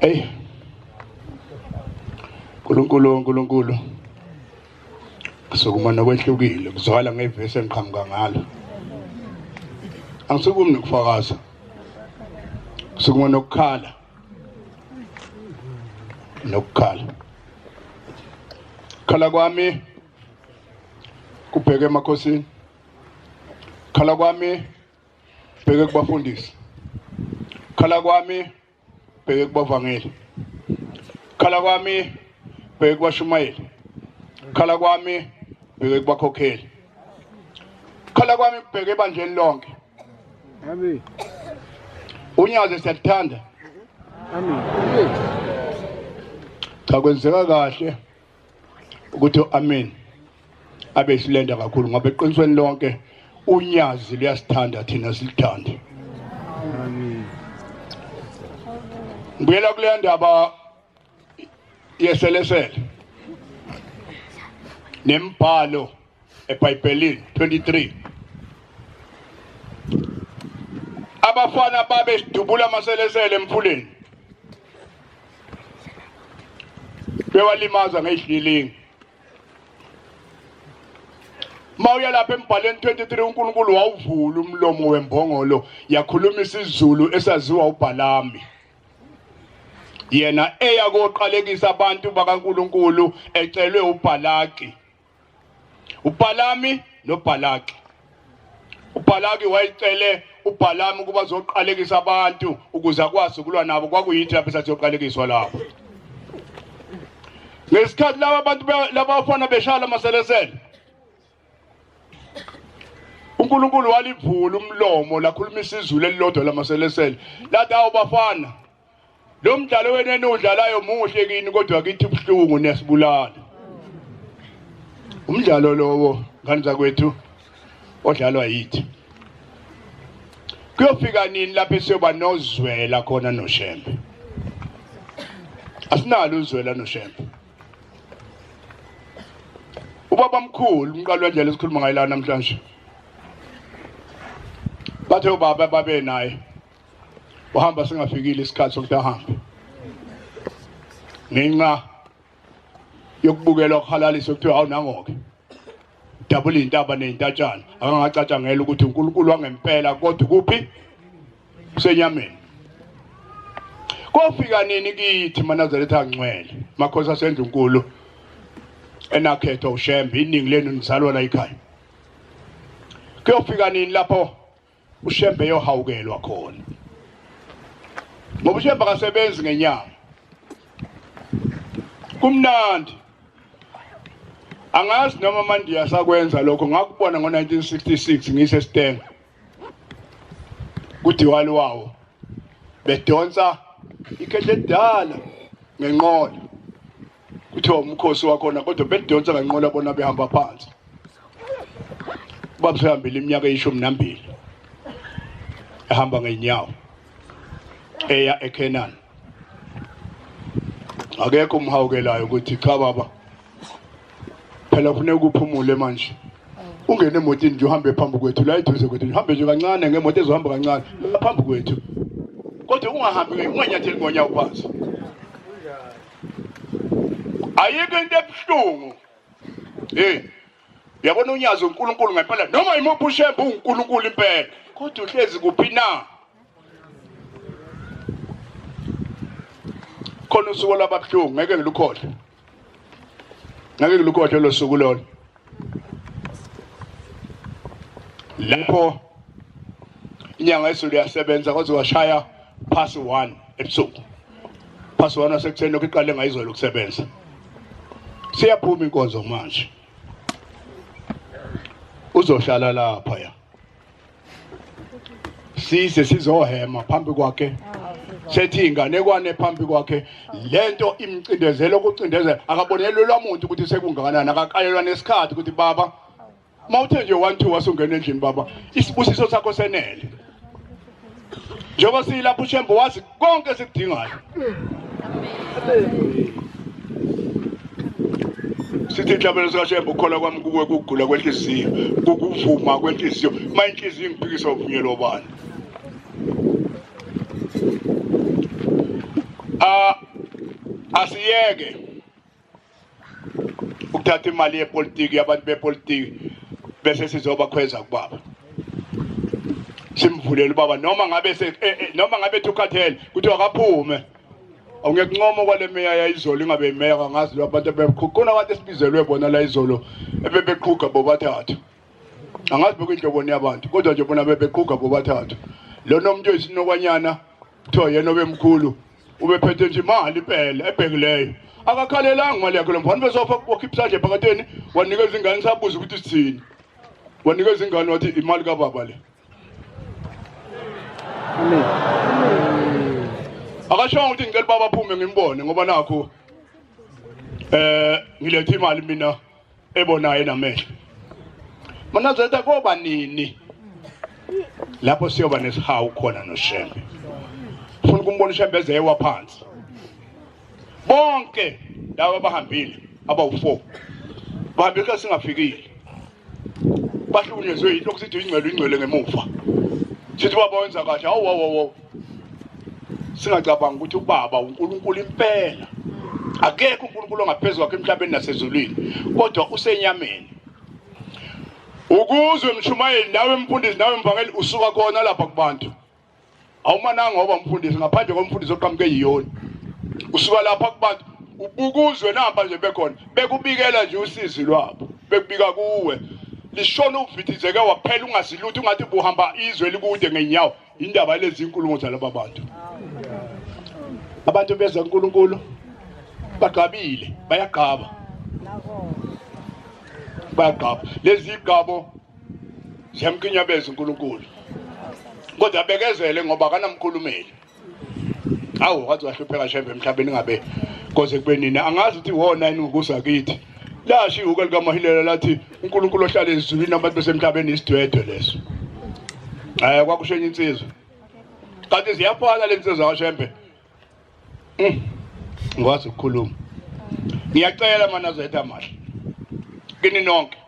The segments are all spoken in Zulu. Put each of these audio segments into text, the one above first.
Hey. Nkulunkulu Nkulunkulu. Sukuma nokwehlukile kuzwakala ngevesi engiqhamuka ngalo. Angisukumi nokufakaza. Sukuma nokukhala. Nokukhala. Khala kwami kubheke emakhosini. Khala kwami bheke kubafundisi. Khala kwami bheke kubavangeli. Khala kwami bheke kubashumayeli. Khala kwami bheke kubakhokheli. Khala kwami kubheke ebandleni lonke. Amen. Unyazi siyakuthanda. Amen. Cha kwenzeka kahle ukuthi amen abe isilenda kakhulu ngoba eqinisweni lonke unyazi luyasithanda thina silithande. Amen. Ngibuyela kuleya ndaba yeselesele nembhalo eBhayibhelini 23 abafana babe sidubula amaselesele emfuleni bewalimaza ngeyidlilingi mawuya lapha embhalweni 23 uNkulunkulu wawuvula umlomo wembongolo yakhuluma isiZulu esaziwa uBhalami yena eya koqalekisa abantu bakaNkulunkulu ecelwe uBhalaki uBhalami noBhalaki uBhalaki wayecele uBhalami ukuba azoqalekisa abantu ukuze akwazi ukulwa nabo kwakuyithi lapho esathi yoqalekiswa lapho ngesikhathi laba abantu labafana beshala amaselesele uNkulunkulu walivula umlomo lakhuluma isizulu elilodwa lamaselesele lathi awu bafana lo mdlalo wenu eniwudlalayo muhle kini kodwa kithi ubuhlungu niyasibulala umdlalo lowo ngane zakwethu odlalwa yithi kuyofika nini lapho esiyoba nozwela khona noShembe asinalo uzwela noShembe ubaba mkhulu umqalo wendlela esikhuluma ngayo la namhlanje bathe ubaba babe naye uhamba singafikile isikhathi sokuthi ahambe ngenxa yokubukelwa kuhalaliswa kuthiwa hawu nangoke dabula intaba nezintatshana akangacatshangela ukuthi uNkulunkulu wangempela kodwa kuphi kusenyameni kofika nini kithi manazaretha angcwele makhosi asendlunkulu enakhethwa uShembe iningi lenu nizalwa la ekhaya kuyofika nini lapho uShembe yohawukelwa khona ngoba uShembe akasebenzi ngenyama kumnandi angazi noma amandiya sakwenza lokho ngakubona ngo-1966 ngisesitenga kudiwali wawo bedonsa ikhehle elidala ngenqola kuthiwa umkhosi wakhona kodwa bedonsa ngenqola bona behamba phansi ubaba usehambile iminyaka eyishumi nambili ehamba ngenyawo eya eKenani akekho umhawukelayo ukuthi cha baba phela kufuneka uphumule manje ungene emotini nje uhambe phambi kwethu la eduze kwethu uhambe nje kancane ngemoto ezohamba kancane la phambi kwethu kodwa ungahambi unganyatheli ngonyawo phansi ayikho into ebuhlungu hey uyabona unyazi uNkulunkulu ngempela noma imuphi uShembe uNkulunkulu impela kodwa uhlezi kuphi na khona usuku lwababuhlungu ngeke ngilukhohlwe ngeke ngilukhohlwe lo suku lolo lapho inyanga yezulu yasebenza kwaze washaya past 1 ebusuku past 1 wasekuseni lokhu iqale ngayizolo ukusebenza siyaphuma inkonzo manje uzohlala lapha ya size sizohema phambi kwakhe sethi inganekwane phambi kwakhe lento imcindezelo ukucindezela akabonelelwa muntu ukuthi sekungakanani akakalelwa nesikhathi ukuthi baba mawuthe nje 1 2 wasungena endlini baba isibusiso sakho senele njengoba siyilapho uShembe wazi konke esikudingayo sithi inhlabelo sikaShembe ukukholwa kwami kuwe kugula kwenhliziyo kukuvuma kwenhliziyo uma inhliziyo ingiphikisa uvunyelwa ubani Ah, asiyeke ukuthatha imali yepolitiki yabantu bepolitiki bese sizobakhweza kubaba, simvulele ubaba noma ngabe noma ngabe thukhathele kuthiwa akaphume. Awungekuncoma kwale meya yayizolo, ingabe imeya kangazi lo abantu ebekhona abantu esibizelwe bona la izolo ebebeqhuga bobathathu, angazi bekuyinhloboni yabantu, kodwa nje bona bebeqhuga bobathathu. Lona umuntu oyisinokwanyana kuthiwa yena obemkhulu ubephethe nje imali impela ebhekileyo, akakhalelanga imali yakhe lo mfana besofa wakhipha isandla ephaketheni wanikeza ingane, sabuza ukuthi sithini, wanikeza ingane wathi imali kababa le. Amen. Akashongo ukuthi ngicela ubaba aphume ngimbone ngoba nakho ngilethe imali mina ebonayo namehlo. Manazaretha koba nini lapho siyoba nesihawu khona noShembe? Ufuna ukumbona uShembe ezewa phansi. Bonke laba abahambile abawu4 bahambile xa singafikile, bahlukunyezwe yinto okusithi ingcwele ingcwele ngemuva, sithi ubaba wenza kahle. Hawu hawu hawu, singacabanga ukuthi ubaba uNkulunkulu impela, akekho uNkulunkulu ongaphezulu kwakhe emhlabeni nasezulwini, kodwa usenyameni. Ukuzwe mshumayeli nawe mfundisi nawe mvangeli usuka khona lapha kubantu, awumananga ngoba umfundisi ngaphandle komfundisi oqhamuke yiyona, usuka lapha kubantu ubukuzwe namba nje bekhona bekubikela nje usizi lwabo, bekubika kuwe lishona uvithizeke waphela ungazilutho, ungathi buhamba izwe likude ngenyawo. Indaba lezi inkulumo zalaba bantu, abantu beza kuNkulunkulu bagqabile, bayagqaba, bayagqaba. Lezi igqabo ziyamkinyabeza uNkulunkulu, kodwa bekezele ngoba akanamkhulumeli. Awu wathi wahlupheka Shembe emhlabeni ngabe koze kube nini, angazi ukuthi wona yini ukuza kithi. Lasho ihuka likaMahilela lathi uNkulunkulu ohlala ezulwini abantu besemhlabeni isidwedwe leso. Hayi kwakusho enye insizwa, kanti ziyafana le nsizwa kaShembe. Ngikwazi ukukhuluma. Ngiyacela Manazaretha amahle kini nonke,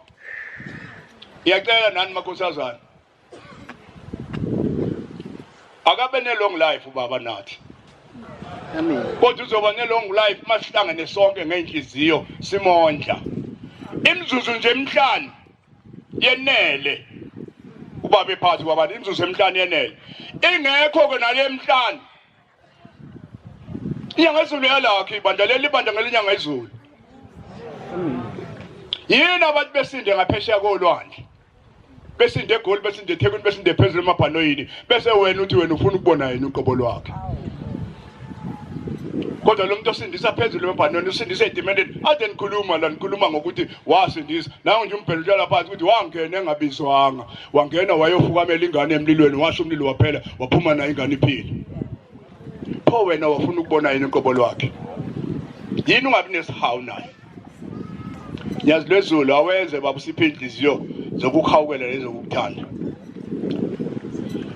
ngiyacela nani makhosazana, akabe ne long life ubaba nathi. Amen. Kodwa uzoba ne long life masihlangene sonke ngeenhliziyo simondla. Imizuzu nje emihlanu yenele ubaba ephathi kwabantu, imizuzu emihlanu yenele. Ingekho ke nale emihlanu. Inyanga izulu yalakho ibandla leli ibandla ngelinyanga izulu. Yini abantu besinde ngaphesheya kolwandle? Besinde eGoli, besinde eThekwini, besinde phezulu emabhanoyini, bese wena uthi wena ufuna ukubona yena uqobo lwakhe. Kodwa lo muntu osindisa phezulu emabhanoyini usindisa edimeleni, ade nikhuluma la nikhuluma ngokuthi wasindisa. Nangu nje umbhelo uhlala phansi ukuthi wangena engabizwanga, wangena wayofukamela ingane emlilweni, washo umlilo waphela, waphuma nayo ingane iphila. Pho wena wafuna ukubona yena uqobo lwakhe? Yini ungabi nesihawu naye? Nyazi lwezulu awenze baba usiphe inhliziyo zokukhawukela nezokukuthanda.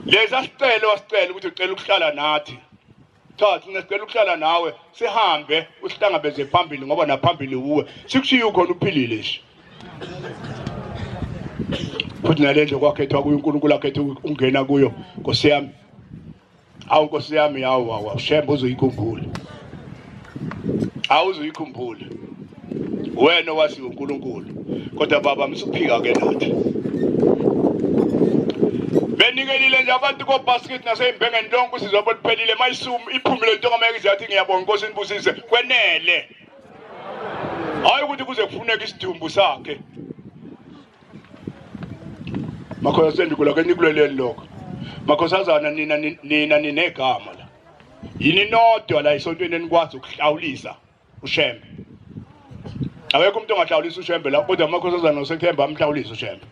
Leza sicelo wasicela ukuthi ucela ukuhlala nathi. Cha thina sicela ukuhlala nawe, sihambe usihlangabeze phambili ngoba naphambili uwe. Sikushiye ukhona uphilile nje. Futhi nalendlu kwakhethwa kuyo uNkulunkulu akhethe ungena kuyo Nkosi yami. Awu Nkosi yami, awu awu Shembe uzoyikhumbula. Awu uzoyikhumbula. Wena owazi uNkulunkulu. Kodwa baba msuphika ke nathi. Benikelile nje abantu ko basket naseyimbengeni lonke usizo lwabo luphelile, mayisum iphumile into kamayeke yathi ngiyabonga Nkosi nibusise kwenele. Hayi ukuthi kuze kufuneke isidumbu sakhe. Makhosi sendikula ke nikuleleni lokho. Makhosazana nina nina ninegama la. Yini nodwa la esontweni enikwazi ukuhlawulisa uShembe. Akekho umuntu ongahlawulisa uShembe la, kodwa amakhosazana noSethemba amhlawulisa uShembe.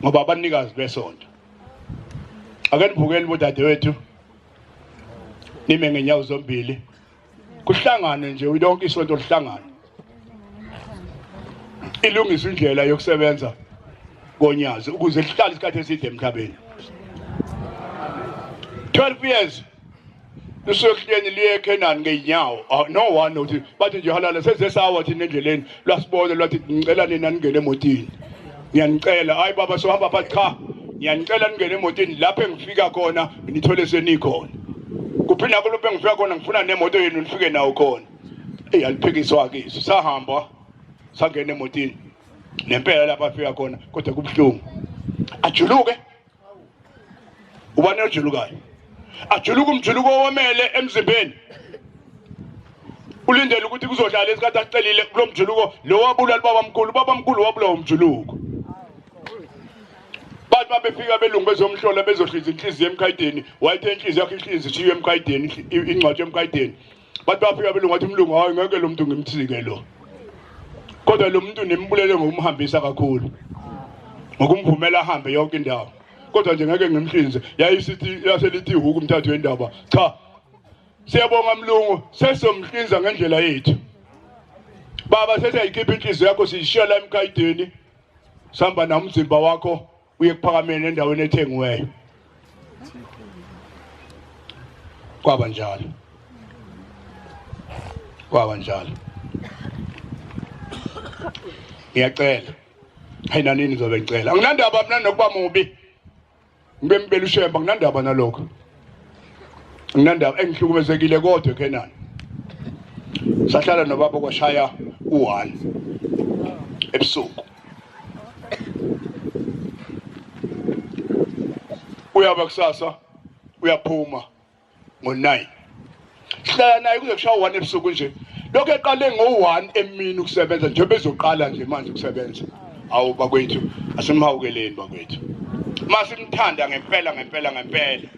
Ngoba abanikazi besonto. Ake nivukeni bodadewethu. Nime ngenyawo zombili. Kuhlangane nje lonke isonto lihlangane. Ilungisa indlela yokusebenza konyazi ukuze lihlale isikhathi eside emhlabeni. 12 years lusuke liye eKhenani ngeenyawo. No one uthi bathi nje halala seze sawa thina endleleni, lwasibona lwathi ngicela nina ningene emotini, ngiyanicela. Hayi baba sohamba pha, cha ngiyanicela ningene emotini, lapho engifika khona nithole senikhona. Kuphi nakho lokho engifika khona, ngifuna nemoto yenu nifike nawo khona. Eyi, aliphikiswa-ke izwi. Sahamba sangena emotini nempela lapho afika khona, kodwa kubuhlungu. Ajuluke ubani ojulukayo? Ajuluke umjuluko owomele emzimbeni, ulindele ukuthi kuzohlala isikhathi asicelile kulo mjuluko lo wabulala ubabamkhulu. Ubabamkhulu wabulawa umjuluko. Bathi babefika abelungu bezomhlola, bezohliza inhliziyo emkhayideni, wayethe inhliziyo yakhe ihlizi ishiywe emkhayideni, ingcwatshwe emkhayideni. Bathi bafika abelungu, wathi umlungu, hayi ngeke lo muntu ngimthike lo, kodwa lo muntu nimbulele ngokumhambisa kakhulu, ngokumvumela ahambe yonke indawo, kodwa nje ngeke ngimhlinze. Yayisithi yaselithi ihuku umthathu wendaba, cha siyabonga mlungu, sesomhlinza ngendlela yethu baba, sesiyayikhipha inhliziyo yakho siyishiya la emkhayideni, sihamba namzimba wakho uye kuphakameni endaweni ethengiweyo. Kwaba njalo, kwaba njalo. Ngiyacela, hayi nanini ngizobe ngicela, anginandaba mina nokuba mubi, ngibe mbela uShembe, anginandaba nalokho, anginandaba. Engihlukumezekile kodwa eKhenani. Sahlala nobaba kwashaya u-1 ebusuku, uyaba kusasa uyaphuma ngo-9, sihlala naye kuze kushaya u-1 ebusuku nje. Lokho eqale ngo-1 emini ukusebenza nje, bezoqala nje manje ukusebenza. Awu bakwethu, asimhawukeleni bakwethu, masimthanda ngempela ngempela ngempela,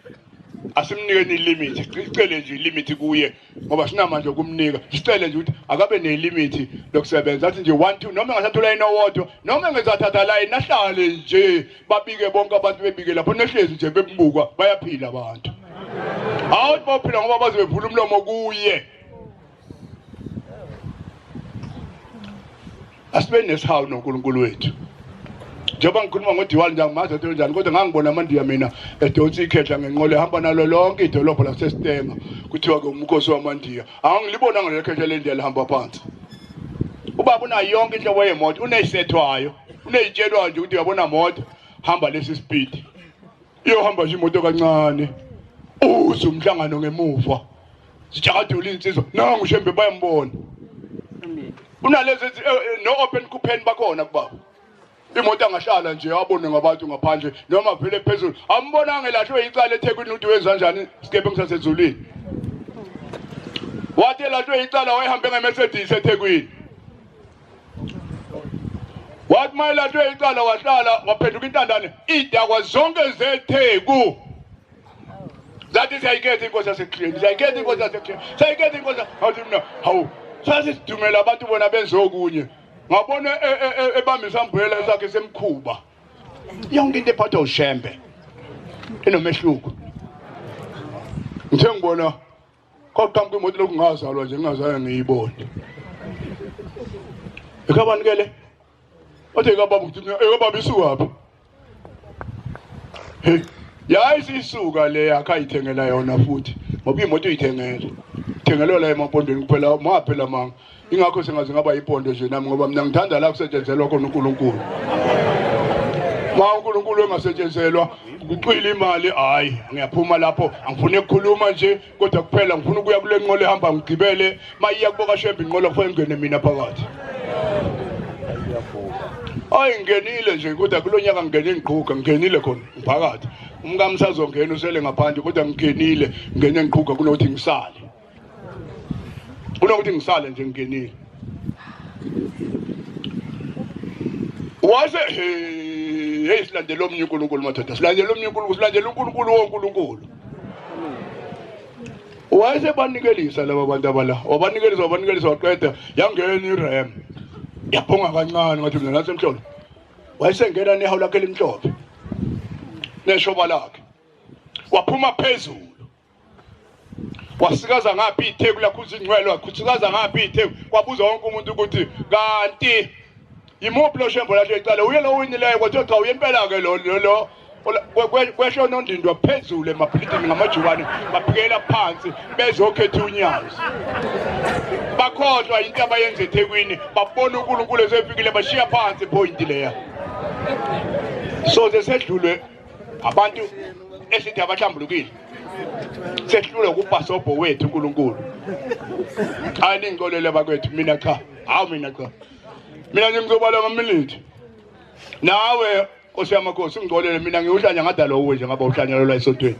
asimnikeni ilimit, sicele nje ilimit kuye, ngoba sinamandla okumnika. Sicele nje ukuthi akabe nelimit lokusebenza, athi nje 1 2, noma engasathola layini owodwa, noma engezathatha layini, ahlale nje, babike bonke abantu, bebike lapho nehlezi nje bembuka, bayaphila abantu. Hawu, baphila ngoba baze bevula umlomo kuye. Asibe nesihawu noNkulunkulu wethu. Njengoba ngikhuluma ngoDiwali nje, angimazi ukuthi njani, kodwa ngangibona amandiya mina edonsa ikhehla ngenqola ehamba nalo lonke idolobha laseStenga, kuthiwa ke umkhosi wamandiya. Angilibonanga lelo khehla lendiya lihamba phansi. Ubaba unayo yonke inhlobo yemoto, uneyisethwayo, uneyitshelwayo nje ukuthi uyabona moto hamba lesi speed, iyohamba nje imoto kancane, uze umhlangano ngemuva sitshakadula insizwa, nangu Shembe bayambona. Unalezi no open coupe bakhona kubaba, imoto angahlala nje abone ngabantu ngaphandle noma vele phezulu. Ambonanga elahlwe icala eThekwini ukuthi wenza kanjani sikepe ngisasezulwini. Wathi elahlwe icala wayehambe ngeMercedes eThekwini, wathi mayelahlwe icala wahlala waphenduka intandane, idakwa zonke zeTheku zathi siyayikhetha inkosi yaseKuhleni, siyayikhetha inkosi yaseKuhleni, siyayikhetha inkosi. Hawu mina, hawu, sasisidumela abantu bona benze okunye. Ngabona ebamba isambhulela sakhe semkhuba. Yonke into ephathwa uShembe inomehluko. Ngithe ngibona kwaqhamuka imoto lokhu ngazalwa nje ngingazange ngiyibone. Ekabani ke le? Wathi ekababa, ngithi ekababa isukaphi? Hey, yayisisuka le yakhe ayithengela yona futhi, ngoba imoto uyithengele. Thengelwe la emampondweni kuphela, maphela manga. Ingakho sengaze ngaba ipondo nje nami, ngoba mina ngithanda la kusetshenzelwa khona uNkulunkulu. Ma uNkulunkulu engasetshenzelwa kucwila imali, hayi ngiyaphuma lapho, angifuni ukukhuluma nje, kodwa kuphela ngifuna ukuya kule nqola ehamba ngigibele, mayiya kuboka Shembe inqola kufanele ngene mina phakathi. Hayi ngingenile nje, kodwa kulo nyaka ngingene ngiqhuga, ngingenile khona ngiphakathi. Umkami sazongena usele ngaphandle, kodwa ngingenile, ngingene ngiqhuga kunokuthi ngisale. Kunokuthi ngisale nje ngingenile. Wase hey, silandela omnye uNkulunkulu madoda, silandela omnye uNkulunkulu, silandela uNkulunkulu woNkulunkulu. Wayesebanikelisa laba bantu abala, wabanikelisa, wabanikelisa, waqeda yangena irem, yaphonga kancane, ngathi mina nasemhlolo. Wayesengena nehawu lakhe elimhlophe neshoba lakhe, waphuma phezulu, wasikaza ngaphi iTheku lakhuza ingcwele, wakhuthukaza ngaphi iTheku. Kwabuza wonke umuntu ukuthi kanti yimuphi lo Shembe lahle icala, uye lo winileyo? Kwathiwa cha, uye impela-ke lo lo kwehla onondindwa phezulu emabhilidini ngamajubane, baphikela phansi bezokhetha unyazi, bakhohlwa into abayenza eThekwini, babona uNkulunkulu esefikile, bashiya phansi point leya. Soze sedlulwe abantu esithi abahlambulukile. Sehlulwe kubhasobho wethu uNkulunkulu. Hayi ningixolele bakwethu, mina cha. Hawu mina cha. Mina nje ngizobala amaminithi. Nawe Nkosi yamakhosi ungixolele, mina ngiwuhlanya ngadalwa uwe nje ngaba uhlanyelwa esontweni.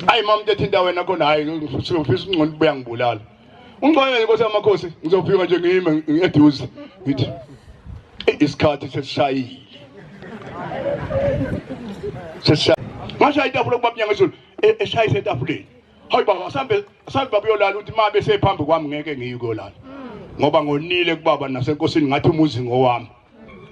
Hayi mama umuntu ethinta wena khona, hayi ngifisa ungcono ubuya ngibulala. Ungixolele Nkosi yamakhosi, ngizofika nje ngime eduze ngithi isikhathi sesishayile. Sesishayile. Ngashaya itafula kuba mnyango izulu eshayisa etafuleni. Hayi baba, asambe asambe baba uyolala, uthi ma bese phambi kwami ngeke ngiye kuyolala. Ngoba ngonile kubaba nasenkosini, ngathi umuzi ngowami.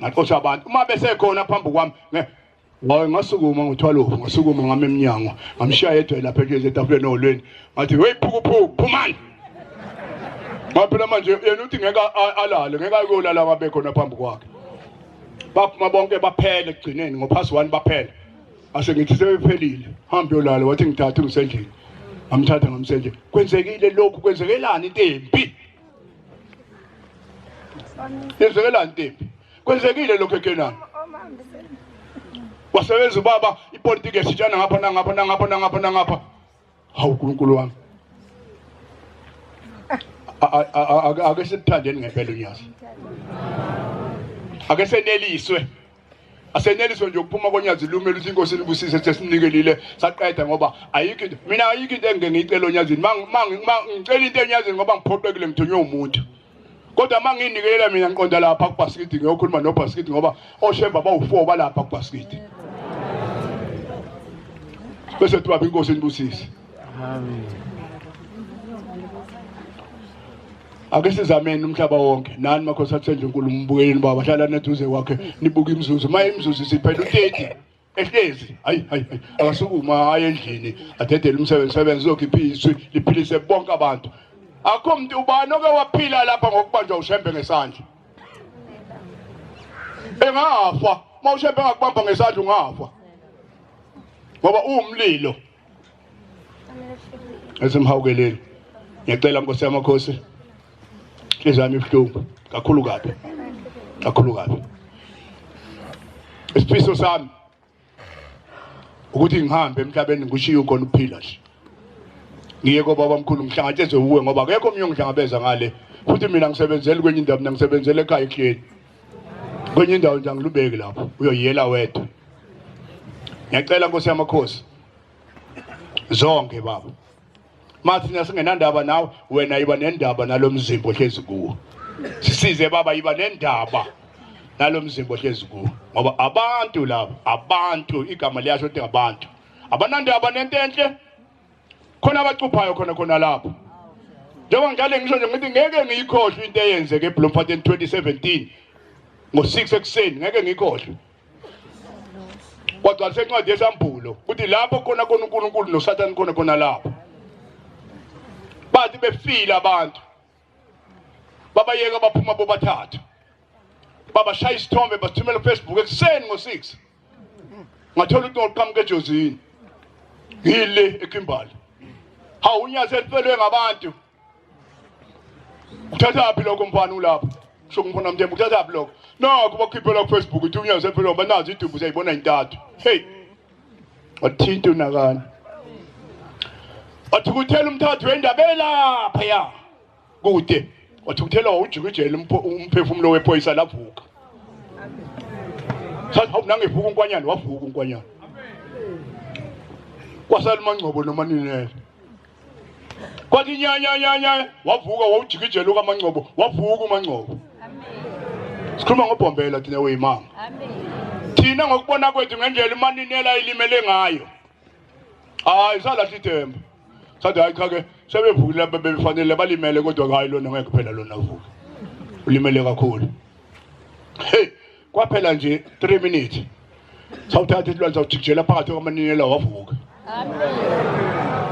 Ngaxosha abantu. Uma bese khona phambi kwami, hayi ngasukuma ngo-12, ngasukuma ngami emnyango, ngamshiya yedwa lapha ehlezi etafuleni oholweni. Ngathi hey phukuphuku phumani. Ngoba phela manje yena uthi ngeke alale, ngeke ayolala ngabe khona phambi kwakhe. Baphuma bonke baphele ekugcineni ngo-past 1 baphele. Ase ngithi sebephelile, hambe uyolala, wathi ngithathe ngisendlini. Ngamthatha ngamsendlini. Kwenzekile lokhu, kwenzekelani into embi? Yenzekelani into embi? Kwenzekile lokho eKenani. Wasebenza ubaba ipolitiki yashintshana ngapha nangapha nangapha nangapha nangapha. Hawu uNkulunkulu wami. Ake sithandeni ngempela unyazi. Ake seneliswe. Aseneliswe nje ukuphuma konyazi lume luthi inkosi inibusise sesinikelile saqeda, ngoba ayikho into, mina ayikho into engike ngiyicela onyazini. Ngicela into enyazini ngoba ngiphoqekile ngithunywe umuntu. Kodwa manginikelela mina ngiqonda lapha kubhasikidi, ngiyokhuluma nobhasikidi ngoba oshemba bawu4 balapha kubhasikidi. Bese kuthi baba inkosi inibusise. Amen. Ake sizameni umhlaba wonke. Nani makhosi athenje uNkulunkulu umbukeleni baba, hlala neduze kwakhe nibuke imizuzu. Maye imizuzu siphela u30 ehlezi. Hayi hayi hayi, akasukuma aye endlini adedele umsebenzi, sebenze uzokhipha izwi liphilise bonke abantu. Akho umuntu ubani oke waphila lapha ngokubanjwa uShembe ngesandla. Engafa, uma uShembe engakubamba ngesandla ungafa. Ngoba uwumlilo. Esimhawukeleni. Ngiyacela Nkosi yamakhosi. Inhliziyo yami ibuhlungu kakhulu kabi. Kakhulu kabi. Isifiso sami ukuthi ngihambe emhlabeni ngishiye khona ukuphila nje. Ngiye kobaba mkhulu ngihlangatshezwe uwe, ngoba akekho omunye ongihlangabeza ngale. Futhi mina ngisebenzela kwenye indawo, mina ngisebenzela ekhaya eKleni. Kwenye indawo nje angilubeki lapho, uyoyiyela wedwa. Ngiyacela Nkosi yamakhosi zonke baba. Mathi singenandaba nawe, wena yiba nendaba nalomzimba ohlezi kuwo. Sisize baba, yiba nendaba nalomzimba ohlezi kuwo. Ngoba abantu laba, abantu igama liyasho ukuthi abantu. Abanandaba nento enhle. Khona abacuphayo khona khona lapho. Njengoba ngidlale ngisho nje ngithi ngeke ngiyikhohlwe into eyenzeke eBloemfontein 2017 ngo-6 ekuseni, ngeke ngiyikhohlwe. Kwagcwalisa incwadi yesambulo ukuthi lapho khona khona uNkulunkulu noSathane khona khona lapho. Bathi befile abantu, babayeka baphuma bobathathu, babashaya isithombe basithumela kuFacebook ekuseni ngo-6. Ngathola ucingo oluqhamuka eJozini, ngile eKimberley. Hawu, unyazi elifelwe ngabantu. Uthathaphi lokho mfana ulapho? Kusho ngifuna mthembu, uthathaphi lokho? Nakho bakhiphela kuFacebook ukuthi unyazi elifelwe ngoba nazi idumbu siyayibona intathu. Hey, wathinta unakani. Wathukuthela umthathu wendaba elapha ya kude. Wathukuthela wawujikijela umphefumulo wephoyisa lavuka. Sathi hawu nangevuka unkwanyana, wavuka unkwanyana. Kwasala uMangcobo noManinele. Kwathi nya nya nya nya, wavuka wawujikijela ukaMangcobo, wavuka uMangcobo. Sikhuluma ngobhombela thina weyimanga. Thina ngokubona kwethu ngendlela uManinela ilimele ngayo. Hayi salahla ithemba. Sathi hayi cha ke sebevukile lapha bebefanele balimele, kodwa hayi lona ngeke phela lona avuke. Ulimele kakhulu. Hey, kwaphela nje 3 minutes. Sawuthatha isilwane sawujikijela phakathi kwaManinela wavuka.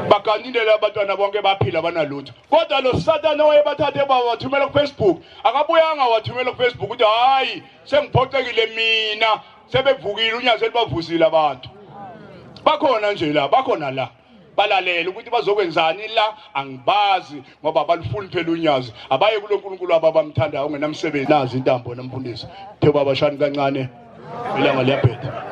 Baganile abantwana bonke baphila banalutho. Kodwa lo Sathane owayebathathe baba wathumela kuFacebook, akabuyanga wathumela kuFacebook ukuthi hayi sengiphoxekile mina, sebevukile unyazi elibavusile abantu. Bakhona nje la, bakhona la. Balalela ukuthi bazokwenzani la, angibazi ngoba balifuni phela unyazi. Abaye kulo nkulunkulu ababamthandayo ongenamsebenzi. Nazi intambo namfundisi. The baba shani kancane ilanga liyabheda.